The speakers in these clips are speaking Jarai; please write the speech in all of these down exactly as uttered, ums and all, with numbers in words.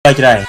Ơi Adai.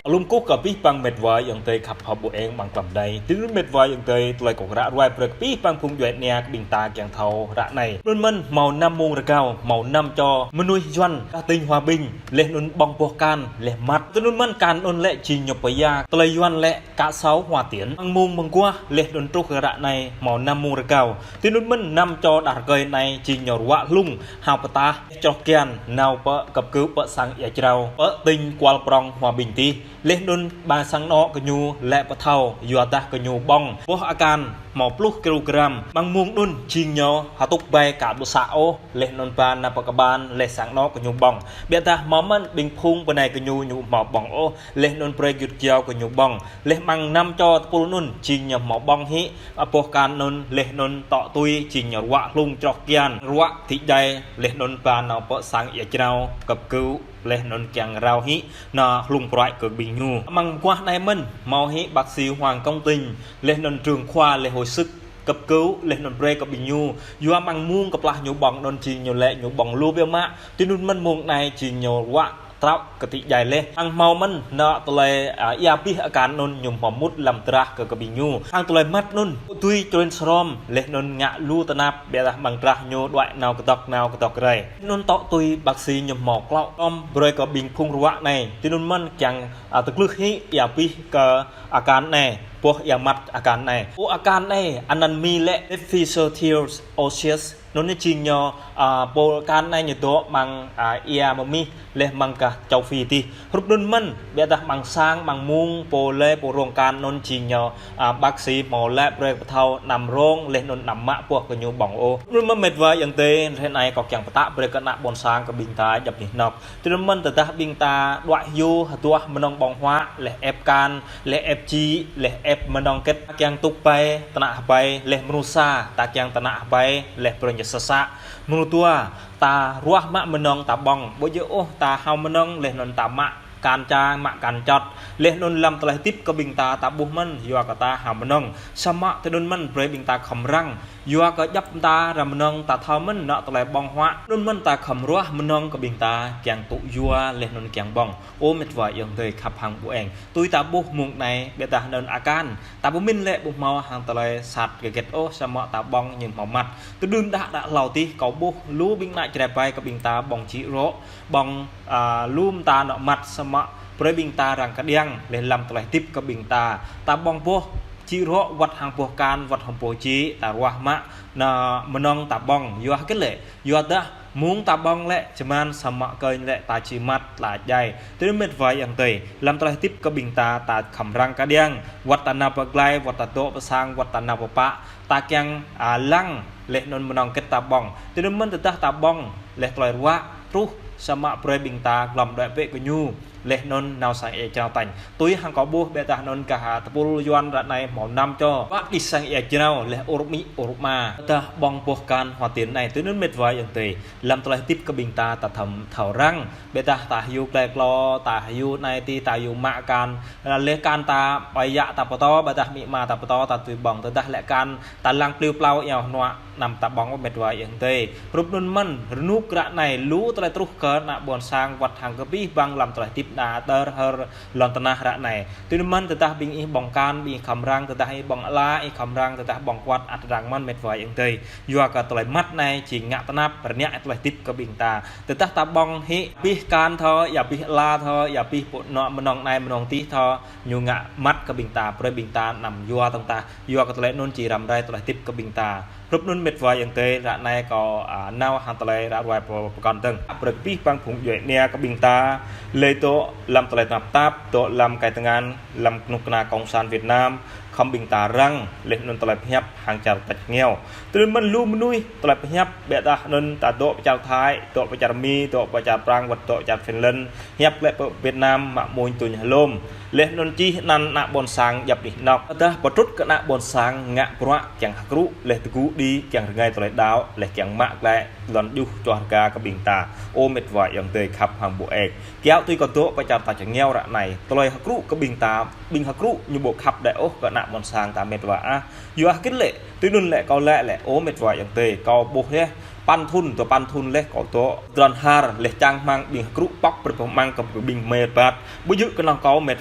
Alum kơkuh kơ abih bang mĕt wa ayŏng adơi khăp hơ̆ ƀu eng amăng tlam adai. Tui anŭn mĕt wa ayŏng adơi, tơlơi kâo ră ruai brơi kơ abih bang phung djuai ania kơ ƀing ta kiăng thâo ră anai. Anŭn mơ̆n hmâo năm mông rơgao, hmâo năm čô mơnuih Yuan, kah tỉnh Hòa Bình, laih anŭn ƀơ̆ng boh akan, laih măt. Tui anŭn mơ̆n akan anŭn lĕ jing ñu pơya, tơlơi Yuan lĕ kă sâu hua tian. Amăng mông mơguah, laih anŭn truh kơ ră anai, hmâo năm mông rơgao. Tui anŭn mơ̆n năm čô đah rơkơi anai jing ñu ruă hlung, hao pơtah, čroh kian, nao pơ cấp cứu pơ sang ia jrao, pơ tỉnh kual prong Hòa Bình tih. Laih anŭn ba sang anŏ gơñu lĕ pơthâo, yua dah gơñu ƀơ̆ng boh akan hmâo pluh kilogram. Amăng mông anŭn jing ñu hơtŭk ƀai kă ƀu să ôh, laih anŭn ba nao pơ kơƀan, laih sang anŏ gơñu ƀơ̆ng. Biă dah hmâo mơ̆n ƀing phung bơnai gơñu ñu hmâo ƀơ̆ng ôh, laih anŭn brơi gơyut gơyâo gơñu ƀơ̆ng. Laih amăng năm čô tơpul anŭn jing ñu hmâo ƀơ̆ng hĭ, a, boh akan anŭn, laih anŭn tŏ tui jing ñu ruă hlung čroh kian, ruă ti djai, laih anŭn ba nao pơ sang ia jrao, cấp cứu, laih anŭn kiăng rao hĭ, nao hlung pruai kơ ƀing ñu. Amăng mơguah anai mơ̆n, hmâo hĭ bác sĩ Hoàng Công Tình, laih anŭn trưởng khoa, laih hồi sức, cấp cứu, laih anŭn brơi kơ ƀing ñu. Yua amăng mông kơplah ñu ƀơ̆ng anŭn jing ñu lĕ ñu ƀơ̆ng lu biă mă. Tui anŭn mơ̆n mông anai jing ñu ruă trao kơ ti djai laih. Hăng hmâo mơ̆n nao tơlơi, a, ia abih akan anŭn ñu hmâo mŭt lăm drah kơ kơ ƀing ñu. Hăng tơlơi măt anŭn, tui črŭn srom, laih anŭn ngă lu tơnap, biă dah amăng drah ñu đuaĭ nao kơdŏk nao kơdŏk rai. Anŭn tŏ tui bác sĩ ñu hmâo klâo, tơm brơi kơ ƀing phung ruă anai. Tui anŭn mơ̆n kiăng, a, tơglưh hĭ, ia abih kơ akan anai, boh ia măt akan anai. Ơ akan anai, anăn Mi lĕ, Epiphyseal Osseous. Anŭn ñu jing ñu, a, boh akan anai ñu dŏ amăng, a, ia mơmih, laih amăng gah châu Phi tih. Hrup anŭn mơ̆n, biă dah amăng sang, amăng mông, pô lĕ, pô rông akan anŭn jing ñu, a, bác sĩ hmâo lĕ brơi pơthâo anăm rông, laih anŭn anăm mă boh gơñu ƀơ̆ng ôh. Anŭn mơ̆n mĕt wa ayŏng adơi, hrơi anai kâo kiăng pơtă brơi kơ ană ƀôn sang kơ ƀing ta djŏp anih anŏk. Tui anŭn mơ̆n tơdah ƀing ta đuaĭ hyu hơduah mơnơ̆ng ƀơ̆ng huă, laih ĕp akan, laih ĕp čĭ, laih ĕp mơnơ̆ng kĕt, ta kiăng tŭk ƀai, tơnă hơbai, laih mrô sa, ta kiăng tơnă hơbai, laih brơi ñu să să. Mrô dua, ta ruah mă mơnơ̆ng ta ƀơ̆ng, ƀu djơ̆ ôh ta hao mơnơ̆ng, laih anŭn ta mă akan ča, mă akan čŏt. Laih anŭn lăm tơlơi hơdip kơ ƀing ta, ta ƀuh mơ̆n, yua kơ ta hao mơnơ̆ng. Samơ̆ tui anŭn mơ̆n brơi ƀing ta khŏm răng. Yua kơ djŏp mơta ră mơnơ̆ng ta thâo mơ̆n nao tơlơi ƀơ̆ng huă. Anŭn mơ̆n ta khŏm ruah mơnơ̆ng kơ ƀing ta kiăng tŭ yua laih anŭn kiăng ƀơ̆ng. Ơ mĕt wa ayŏng adơi khăp hăng ƀu eng. Tui ta ƀuh mông anai, biă dah anŭn akan. Ta ƀu min lĕ ƀu hmâo hăng tơlơi sat hơget ôh, samơ̆ ta ƀơ̆ng ñu hmâo măt. Tơdơi đă đă hlâo tih kâo ƀuh lu ƀing ană Jrai ƀai kơ ƀing ta ƀơ̆ng čĭ rŏ, ƀơ̆ng, a, lu mơta nao măt samơ̆ brơi ƀing ta răng kơđiăng, laih lăm tơlơi hơdip kơ ƀing ta. Ta ƀơ̆ng boh čĭ rŏ wơ̆t hăng boh akan, wơ̆t hăng boh čĭ, ta ruah mă, nao mơnơ̆ng ta ƀơ̆ng, yua hơget lĕ, yua dah mông ta ƀơ̆ng lĕ, čơman samơ̆ kơñ lĕ, ta či măt, tla djai. Tui anŭn mĕt wa ayŏng adơi, lăm tơlơi hơdip kơ ƀing ta, ta khŏm răng kơđiăng, wơ̆t ta nao pơ glai, wơ̆t ta dŏ pơ sang, wơ̆t ta nao pơ pă, ta kiăng, a, lăng, laih anŭn mơnơ̆ng kĕt ta ƀơ̆ng. Tui anŭn mơ̆n tơdah ta ƀơ̆ng, laih tơlơi ruă, truh, samơ̆ brơi ƀing ta, glŏm đuaĭ bĕ kơ ñu. Laih anŭn nao sang ia jrao tañ. Tui hăng kâo ƀuh biă dah anŭn gah tơpul Yuan ră anai hmâo năm čô. Wơ̆t đĭ sang ia jrao laih ur amĭ ur ama. Dah ƀơ̆ng boh akan hua tian anai. Tui anŭn mĕt wa ayŏng adơi. Lăm tơlơi hơdip kơ ƀing ta ta thâo, thâo răng. Biă dah ta hyu glai klô, ta hyu anai tih, ta hyu mă akan. Laih akan ta ƀai yă ta pơtô, biă dah amĭ ama ta pơtô, ta tui ƀơ̆ng. Tơdah lĕ akan ta lăng pliu plao iâu hnuă. Anăm ta ƀơ̆ng ôh mĕt wa ayŏng adơi. Hrup anŭn mơ̆n, rơnŭk ră anai, lu tơlơi truh kơ ană ƀôn sang wơ̆t hăng kơ abih bang lăm tơlơi hơdip ană tơr hơr lŏn tơnah ră anai. Tui anŭn mơ̆n tơdah ƀing ih ƀơ̆ng akan, ƀing ih khŏm răng, tơdah ih ƀơ̆ng ala, ih khŏm răng, tơdah ƀơ̆ng kuăt ăt răng mơ̆n mĕt wa ayŏng adơi. Yua kơ tơlơi măt anai, či ngă tơnap, rơngiă tơlơi hơdip kơ ƀing ta. Tơdah ta ƀơ̆ng hĭ, abih akan thâo, ia abih ala thâo, ia abih pô nao mơnơ̆ng anai mơnơ̆ng tih thâo, ñu ngă măt kơ ƀing ta, brơi ƀing ta anăm yua tơ̆ng tah. Yua kơ tơlơi anŭn či răm rai tơlơi hơdip kơ ƀing ta. Hrup anŭn mĕt wa ayŏng adơi, ră anai kâo, a, nao hăng tơlơi ră ruai pơ-, pơkŏn dơ̆ng. Brơi kơ abih bang phung djuai ania kơ ƀing ta, lĕ dŏ lăm tơlơi tơnap tap, dŏ lăm kai tơngan, lăm kơnuk kơna Cộng sản Việt Nam, khŏm ƀing ta răng, laih anŭn tơlơi pơhiăp hăng čar tač rơngiao. Tui anŭn mơ̆n lu mơnuih, tơlơi pơhiăp, biă dah anŭn ta dŏ pơ čar Thái, dŏ pơ čar Mi, dŏ pơ čar Prang, wơ̆t dŏ čar Finland, hiăp lĕ pơ Việt Nam, mă mông tuñ hlôm. Laih anŭn čih anăn ană ƀôn sang djŏp anih anŏk. Tơdah pơtrŭt kơ ană ƀôn sang ngă bruă kiăng hơkrŭ, laih tơgŭ đĭ kiăng rơngai tơlơi đaŏ, laih kiăng mă glaĭ lŏn djuh čuah rơga kơ ƀing ta. Ơ mĕt wa ayŏng adơi khăp hăng ƀu eng. Kiaŏ tui kâo dŏ pơ čar tač rơngiao ră anai. Tơlơi hơkrŭ kơ ƀing ta, ƀing hơkrŭ ñu ƀu khăp đơi ôh kơ ană ƀôn sang ta mĕt wa ah. Yua hơget lĕ, tui anŭn lĕ kâo lĕ lĕ, ơ mĕt wa ayŏng adơi, kâo ƀuh yơh. păn thŭn, dua păn thŭn laih kâo dŏ tơdron har, laih čang rơmang ƀing hơkrŭ pŏk brơi pơmăng kơ ƀing mĕt ƀat. Ƀu djơ̆ kơnơ̆ng kâo mĕt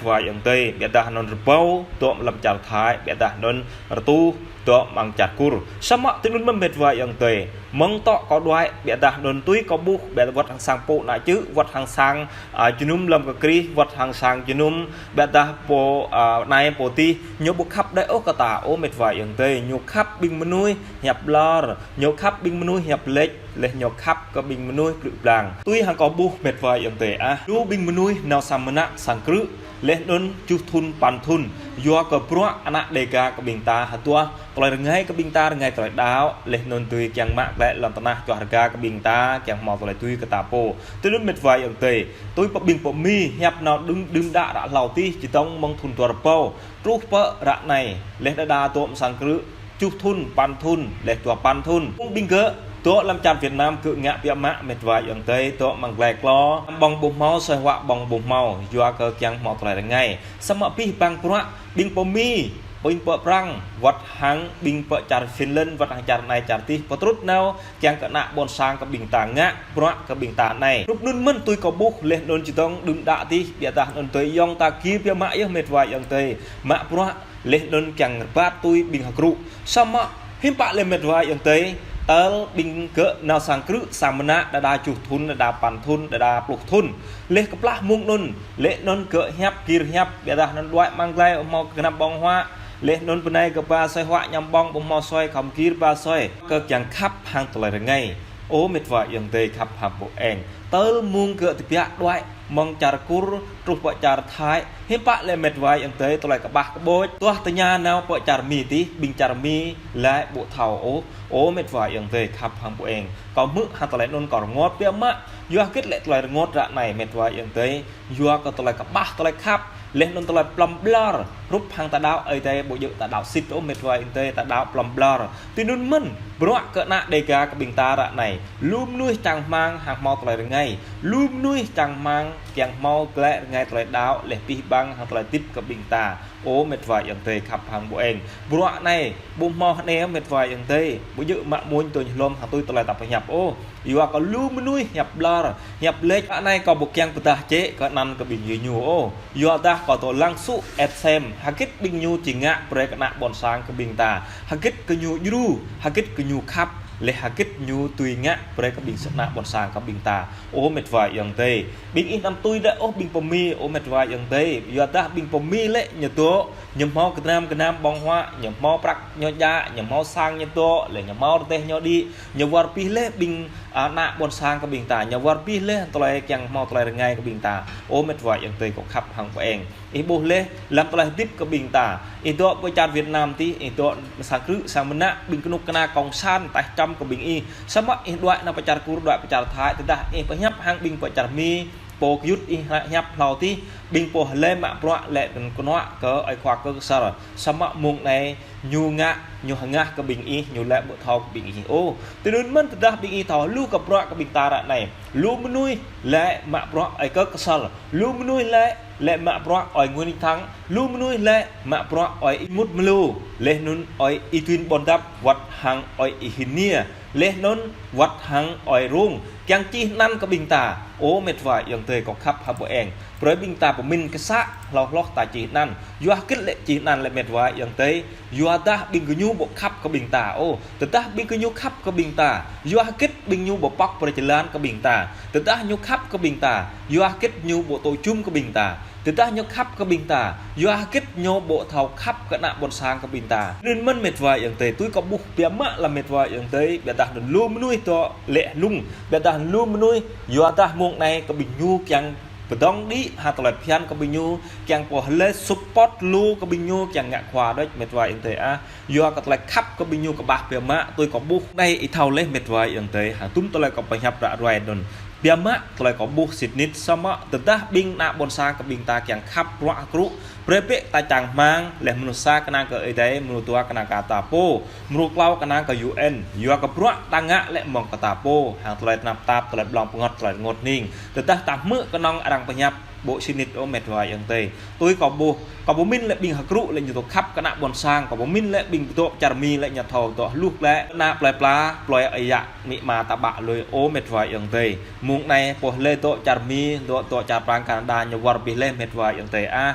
wa ayŏng adơi, biă dah anŭn rơbâo dŏ amăng lăm čar Thái, biă dah anŭn rơtuh dŏ amăng čar Kur. Samơ̆ tui anŭn mơ̆n mĕt wa ayŏng adơi. Mơ̆ng tŏ kâo đuaĭ, biă dah anŭn tui kâo ƀuh, biă wơ̆t hăng sang pô ană čư̆, wơ̆t hăng sang, a, jơnum lăm kơ Krist, wơ̆t hăng sang jơnum, biă dah pô, a, anai pô adih, ñu ƀu khăp đơi ôh kơ ta, ơ mĕt wa ayŏng adơi, ñu khăp ƀing mơnuih hiăp ƀlŏr, ñu khăp ƀing mơnuih hiăp lĕč, laih ñu khăp kơ ƀing mơnuih plư blang. Tui hăng kâo ƀuh mĕt wa ayŏng adơi ah, lu ƀing mơnuih nao sang mơnă sang krư̆, laih anŭn tơjuh thŭn păn thŭn, yua kơ bruă ană Đêga kơ ƀing ta hơduah, tơlơi rơngai kơ ƀing ta, rơngai tơlơi đaŏ, laih anŭn tui kiăng mă glaĭ lŏn tơnah čuah rơga kơ ƀing ta, kiăng hmâo tơlơi tui kơ ta pô. Tui anŭn mĕt wa ayŏng adơi, tui pơ ƀing pơ Mi, hiăp nao đưm, đưm đă ră hlâo adih, čơdơ̆ng mơ̆ng thŭn dua rơbâo, truh pơ ră anai, laih đơđa dŏ amăng sang krư̆, tơjuh thŭn, păn thŭn, laih dua păn thŭn. Ƀing gơ̆, dŏ lăm čar Việt Nam gơ̆ ngă biă mă mĕt wa ayŏng adơi, dŏ amăng glai klô, ƀơ̆ng ƀu hmâo, asơi huă ƀơ̆ng ƀu hmâo, yua kơ kiăng hmâo tơlơi rơngai. Samơ̆ abih bang bruă, ƀing pơ Mi, ƀing pơ Prăng, wơ̆t hăng ƀing pơ čar Finland, wơ̆t hăng čar anai čar adih, pơtrut nao, kiăng kơ ană ƀôn sang kơ ƀing ta ngă, bruă kơ ƀing ta anai. Rup anŭn mơ̆n tui kâo ƀuh, laih anŭn čơdơ̆ng đưm đă adih, biă dah anŭn tui ayŏng ta gir biă mă yơh mĕt wa ayŏng adơi. Mă bruă, laih anŭn kiăng rơbat tui ƀing hơkrŭ. Samơ̆ hiư̆m pă lĕ mĕt wa ayŏng adơi, tơl ƀing gơ̆ nao sang krư̆, sang mơnă, đơđa tơjuh thŭn, đơđa păn thŭn, đơđa pluh thŭn. Laih kơplah mơ̆ng anŭn, laih anŭn gơ̆ hiăp, gir hiăp, biă dah anŭn đuaĭ amăng glai, hmâo kơ gơnam ƀơ̆ng huă, laih anŭn bơnai gơ̆ ba asơi huă añăm ƀơ̆ng, ƀu hmâo asơi, khŏm gir ba asơi. Kơ kiăng khăp hăng tơlơi rơngai. Ơ mĕt wa ayŏng adơi khăp hăng pô eng. Tơl mơ̆ng gơ̆ tơbiă đuaĭ mơ̆ng čar Kur, truh pơ čar Thái, hiư̆m pă lĕ mĕt wa ayŏng adơi tơlơi kơƀah kơƀôč. Tuah tơña nao pơ čar Mi adih, ƀing čar Mi laĭ ƀu thâo ôh. Ơ mĕt wa ayŏng adơi khăp hăng pô eng. Kâo hmư̆ hăng tơlơi anŭn kâo rơngot biă mă. Yua hơget lĕ tơlơi rơngot ră anai mĕt wa ayŏng adơi. Yua kơ tơlơi kơƀah tơlơi khăp. Laih anŭn tơlơi plŏm ƀlŏr, rup hăng ta đaŏ Ơi Adai ƀu djơ̆ ta đaŏ sĭt ôh mĕt wa ayŏng adơi, ta đaŏ plŏm ƀlŏr. Tui anŭn mơ̆n, bruă kơ ană Đêga kơ ƀing ta ră anai. Lu mơnuih čang rơmang hăng hmâo tơlơi rơngai. Lu mơnuih čang rơmang kiăng hmâo glaĭ rơngai tơlơi đaŏ, laih abih bang hăng tơlơi hơdip kơ ƀing ta. Ơ mĕt wa ayŏng adơi khăp hăng pô eng. Bruă anai, ƀu hmâo hơnê mĕt wa ayŏng adơi. Ƀu djơ̆ mă mơ̆n tui hlŏm hăng tui tơlơi ta pơhiăp ôh. Yua kơ lu mơnuih hiăp ƀlŏr, hiăp lĕč. Ră anai kâo ƀu kiăng pơdah čĕ kơ anăn kơ ƀing gơñu ôh. Yua dah kâo dŏ lăng sŭ ĕp sem, hơget ƀing ñu či ngă brơi kơ ană ƀôn sang kơ ƀing ta. Hơget kơ ñu djru, hơget kơ ñu khăp, laih hơget ñu tui ngă brơi kơ ƀing ană ƀôn sang kơ ƀing ta. Ơ mĕt wa ayŏng adơi. Ƀing ih anăm tui đơi ôh ƀing pơ Mi, ơ mĕt wa ayŏng adơi. Yua dah ƀing pơ Mi lĕ ñu dŏ, ñu hmâo gơnam gơnam ƀơ̆ng huă, ñu hmâo prăk ñu djă, ñu hmâo sang ñu dŏ, laih ñu hmâo rơdêh ñu đĭ, ñu wơr bĭt laih ƀing, a, ană ƀôn sang kơ ƀing ta, ñu wơr bĭt laih tơlơi kiăng hmâo tơlơi rơngai kơ ƀing ta. Ơ mĕt wa ayŏng adơi kâo khăp hăng pô eng. Ih ƀuh laih, lăm tơlơi hơdip kơ ƀing ta. Ih dŏ pơ čar Việt Nam adih, ih dŏ sang krư̆, sang mơnă, ƀing kơnuk kơna kông san, taih čăm kơ ƀing ih. Samơ̆ ih đuaĭ nao pơ čar Kur, đuaĭ pơ čar Thái, tơdah ih pơhiăp hăng ƀing pơ čar Mi, pô gơyut ih hiăp hlâo adih, ƀing pô hlơi mă bruă lĕ kơnơ̆ng kơnua kơ ơi khua kơ Ksor. Samơ̆ mơ̆ng anai, ñu ngă, ñu hơngah kơ ƀing ih, ñu lĕ ƀu thâo kơ ƀing ih ôh. Tui anŭn mơ̆n tơdah ƀing ih thâo lu kơ bruă kơ ƀing ta ră anai. Lu mơnuih lĕ mă bruă ơi Kơk Ksor. Lu mơnuih lĕ, lĕ mă bruă ơi Nguyễn Thắng. Lu mơnuih lĕ mă bruă ơi Y Mut Mlô. Laih anŭn ơi Y Duen Buôn Dap wơ̆t hăng ơi Y Hin Niê. Laih anŭn wơ̆t hăng ơi Rông. Kiăng čih anăn kơ ƀing ta. Ơ mĕt wa ayŏng adơi kâo khăp hăng pô eng. Brơi ƀing ta pơmĭn kơsă, hloh hloh ta čih anăn. Yua hơget lĕ čih anăn lĕ mĕt wa ayŏng adơi. Yua dah ƀing gơñu ƀu khăp kơ ƀing ta ôh. Tơdah ƀing gơñu khăp kơ ƀing ta. Yua hơget ƀing ñu ƀu pŏk brơi jơlan kơ ƀing ta. Tơdah ñu khăp kơ ƀing ta. Yua hơget ñu ƀu tŏ jum kơ ƀing ta. Tơdah ñu khăp kơ ƀing ta. Yua hơget ñu ƀu thâo khăp kơ ană ƀôn sang kơ ƀing ta. Anŭn mơ̆n mĕt wa ayŏng adơi. Tui kâo ƀuh biă mă lăm mĕt wa ayŏng adơi. Biă dah anŭn lu mơnuih dŏ lĕ hlung. Biă dah anŭn lu mơnuih. Yua dah mơ̆ng anai kơ ƀing ñu kiăng pơdơ̆ng đĭ hăng tơlơi phiăn kơ ƀing ñu, kiăng pô hlơi support lu kơ ƀing ñu, kiăng ngă khua đôč mĕt wa ayŏng adơi ah. Yua kơ tơlơi khăp kơ ƀing ñu kơƀah biă mă, tui kâo ƀuh. Anai ih thâo laih mĕt wa ayŏng adơi, hăng tum tơlơi kâo pơhiăp ră ruai anŭn. Biă mă tơlơi kâo ƀuh sĭt nik, samơ̆ tơdah ƀing ană ƀôn sang kơ ƀing ta kiăng khăp bruă hơkrŭ, brơi bĕ ta čang rơmang, laih mơnuih sa kơnang kơ Ơi Adai, mơnuih dua kơnang kơ ta pô, mơnuih klâo kơnang kơ U N, yua kơ bruă ta ngă lĕ mơ̆ng kơ ta pô, hăng tơlơi tơnap tap, tơlơi blŏng pơngăt, tơlơi rơngot hning. Tơdah ta hmư̆ kơnơ̆ng arăng pơhiăp, ƀu sĭt nik ôh met wa ayŏng adơi. Tui kâo ƀuh, kâo pơmĭn lĕ ƀing hơkrŭ lĕ ñu dŏ khăp kơ ană ƀôn sang, kâo pơmĭn lĕ ƀing dŏ pơ čar Mi lĕ ñu thâo dŏ hluh lĕ, ană plơi pla, plơi ơi yă, amĭ ama ta ƀă lui ôh met wa ayŏng adơi. Mơ̆ng anai pô lĕ dŏ čar Mi, dŏ, dŏ čar Prang Canada ñu wơr bĭt lĕ met wa ayŏng adơi ah.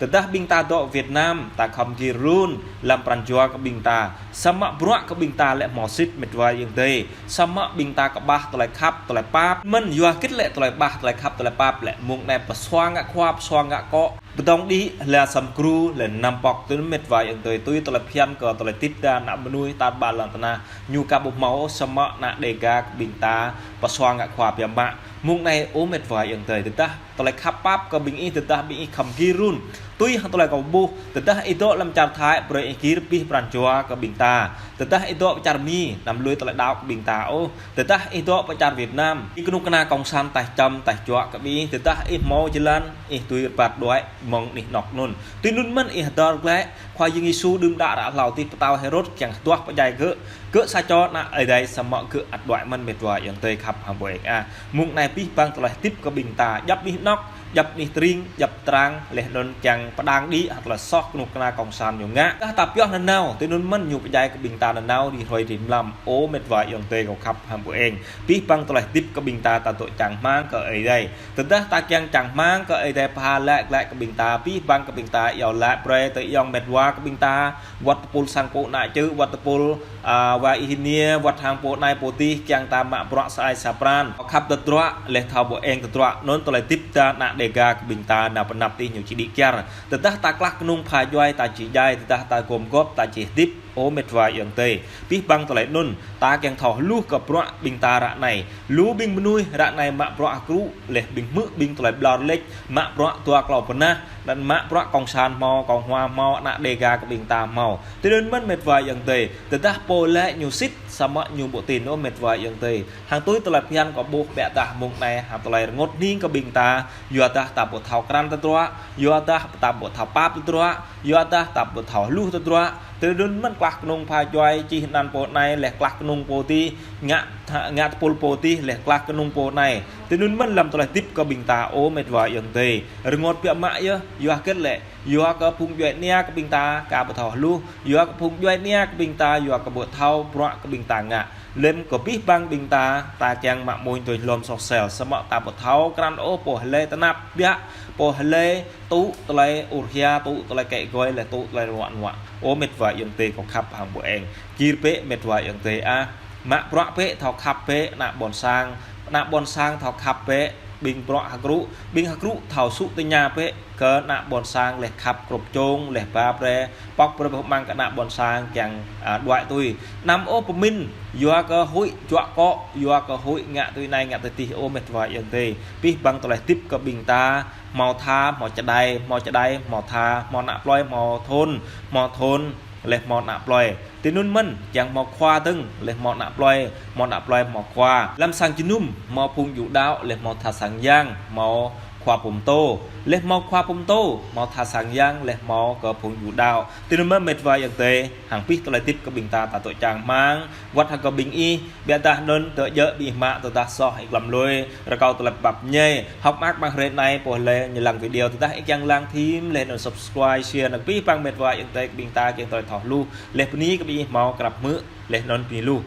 Tơdah ƀing ta dŏ Việt Nam, ta khŏm gir run, lăm pran jua kơ ƀing ta. Samơ̆ bruă kơ ƀing ta lĕ hmâo sĭt met wa ayŏng adơi. Samơ̆ ƀing ta kơƀah tơlơi khăp, tơlơi pap. Mơ̆n yua hơgĕt lĕ tơlơi kơƀah, tơlơi khăp, tơlơi pap lĕ mơ̆ng anai pơsua ngă khua, pơsua ngă akŏ. Pơdŏng đĭ, lĕ săm gru, lĕ năm pŏk tui met wa ayŏng adơi tui tơlơi phiăn kơ tơlơi tĭp ta ană mơnuih tar ƀar lŏn tơnah. Ñu ka ƀu hmâo samơ̆ ană Đêga kơ ƀing ta pơsua ngă khua biă mă. Mơ̆ng anai ơ met wa ayŏng adơi tơdah tơlơi khăp pap kơ ƀing ih tơdah ƀing ih khŏm gir run. Tui hăng tơlơi kâo ƀuh, tơdah ih dŏ lăm čar Thái, brơi ih gir pĭ pran jua kơ ƀing ta. Tơdah ih dŏ pơ čar Mi, anăm lui tơlơi đaŏ kơ ƀing ta ôh. Tơdah ih dŏ pơ čar Việt Nam, ih kơnuk kơna kông san taih čăm, taih juă kơ ƀing ih, tơdah ih hmâo jơlan, ih tui rơbat đuaĭ mơ̆ng anih anŏ anŭn. Tui anŭn mơ̆n ih hơdơr glaĭ, Khua Yang Yêsu đưm đă ră hlâo tih pơtao Hêrôd kiăng hơduah pơdjai gơ̆. Gơ̆ sa čô ană Ơi Adai samơ̆ gơ̆ ăt đuaĭ mơ̆n met wa ayŏng adơi khăp hăng ƀu eng ah. Mơ̆ng anai pĭ ƀăng tơlơi hơdip kơ ƀing ta, djăp anih anŏ, djăp anih tring, djăp trang, laih anŭn kiăng pơdŏng đĭ hăng tơlơi soh kơnuk kơna kông san ñu ngă. Tơdah ta pioh nanao, tui anŭn mơ̆n ñu pơdjai kơ ƀing ta nanao rĭm hrơi rĭm mlam, ơ met wa ayŏng adơi kâo khăp hăng ƀu eng. Pĭ ƀăng tơlơi hơdip kơ ƀing ta ta dŏ čang rơmang kơ Ơi Adai. Tơdah ta kiăng čang rơmang kơ Ơi Adai pha lĕ glaĭ kơ ƀing ta, pĭ ƀăng kơ ƀing ta iâu laĭ brơi tơ ayŏng met wa kơ ƀing ta, wơ̆t tơpul sang pô ană čư̆, wơ̆t tơpul, a, wa ih nia, wơ̆t hăng pô anai pô adih, kiăng ta mă bruă sa ai sa pran. Khăp tơdruă, laih thâo ƀu eng tơdruă, anŭn tơlơi hơdip ta ană Đêga kơ ƀing ta nao pơ anăp tih ñu či đĭ kyar. Tơdah ta klah kơnung pha djuai ta či djai, tơdah ta gum gŏp ta či hơdip, ơ met wa ayŏng adơi. Pĭ ƀăng tơlơi anŭn, ta kiăng thâo hluh kơ bruă ƀing ta ră anai. Lu ƀing mơnuih ră anai mă bruă hơkrŭ, laih ƀing hmư̆ ƀing tơlơi ƀlŏr lĕč, mă bruă dua klâo bơnah, anŭn mă bruă kông san hmâo, kông hua hmâo, ană Đêga kơ ƀing ta hmâo. Tui anŭn mơ̆n met wa ayŏng adơi, tơdah pô lĕ ñu sĭt, samơ̆ ñu ƀu tin ôh met wa ayŏng adơi. Hăng tui tơlơi phiăn kâo ƀuh biă dah mơ̆ng anai, hăng tơlơi rơngot hning kơ ƀing ta, yua dah ta ƀu thâo krăn tơdruă, yua dah ta ƀu thâo pap tơdruă, yua dah ta ƀu thâo hluh tơdruă, tui anŭn mơ̆n klah kơnung pha djuai čih anăn pô anai, laih klah kơnung pô adih, ngă tha-, ngă tơpul pô adih, laih klah kơnung pô anai. Tui anŭn mơ̆n lăm tơlơi hơdip kơ ƀing ta, ơ met wa ayŏng adơi. Rơngot biă mă yơh, yua hơgĕt lĕ, yua kơ phung djuai ania kơ ƀing ta, ka ƀu thâo hluh, yua kơ phung djuai ania kơ ƀing ta, yua kơ ƀu thâo bruă kơ ƀing ta ngă. Lĕm kơ pĭ ƀăng ƀing ta, ta kiăng mă mơnuih tui hlom soh sel, samơ̆ ta ƀu thâo krăn ôh pô hlơi tơnap biă, pô hlơi tŭ tơlơi ur hia, tŭ tơlơi kĕ gơi, laih tŭ tơlơi ruă nuă. Ơ met wa ayŏng adơi kâo khăp hăng ƀu eng. Gir bĕ met wa ayŏng adơi ah. Mă bruă bĕ thâo khăp bĕ ană ƀôn sang, ană ƀôn sang thâo khăp bĕ ƀing bruă hơkrŭ, ƀing hơkrŭ thâo sŭ tơña bĕ kơ ană ƀôn sang laih khăp grŭp čông, laih ba brơi, pŏk brơi pơmăng kơ ană ƀôn sang kiăng, a, đuaĭ tui. Anăm ôh pơmĭn, yua kơ huĭ juă akŏ, yua kơ huĭ ngă tui anai ngă tui adih ơ met wa ayŏng adơi. Pĭ ƀăng tơlơi hơdip kơ ƀing ta, hmâo tha, hmâo čơđai, hmâo čơđai, hmâo tha, hmâo ană plơi, hmâo thôn, hmâo thôn, laih hmâo ană plơi. Tui anŭn mơ̆n, kiăng hmâo khua dơ̆ng, laih hmâo ană plơi, hmâo ană plơi, hmâo khua. Lăm sang jơnum, hmâo phung djuai đaŏ, laih hmâo tha sang yang, hmâo khua pơtô. Laih hmâo khua pơtô, hmâo tha sang yang, laih hmâo kơ phung djuai đaŏ. Tui anŭn mơ̆n met wa ayŏng adơi, hăng pĭ tơlơi hơdip kơ ƀing ta ta dŏ čang rơmang, wơ̆t hăng kơ ƀing ih, biă dah anŭn tơ djơ̆ ƀing ih mă tơdah soh ih glăm lui, rơkâo tơlơi pap ñai, hŏk mơak ƀăng hrơi anai pô hlơi ñu lăng video tơdah ih kiăng lăng thim, laih anŭn subscribe, share, anŭn pĭ ƀăng met wa ayŏng adơi kơ ƀing ta kiăng tơlơi thâo hluh, laih bơni kơ ƀing ih hmâo krăp hmư̆, laih anŭn bơni lu.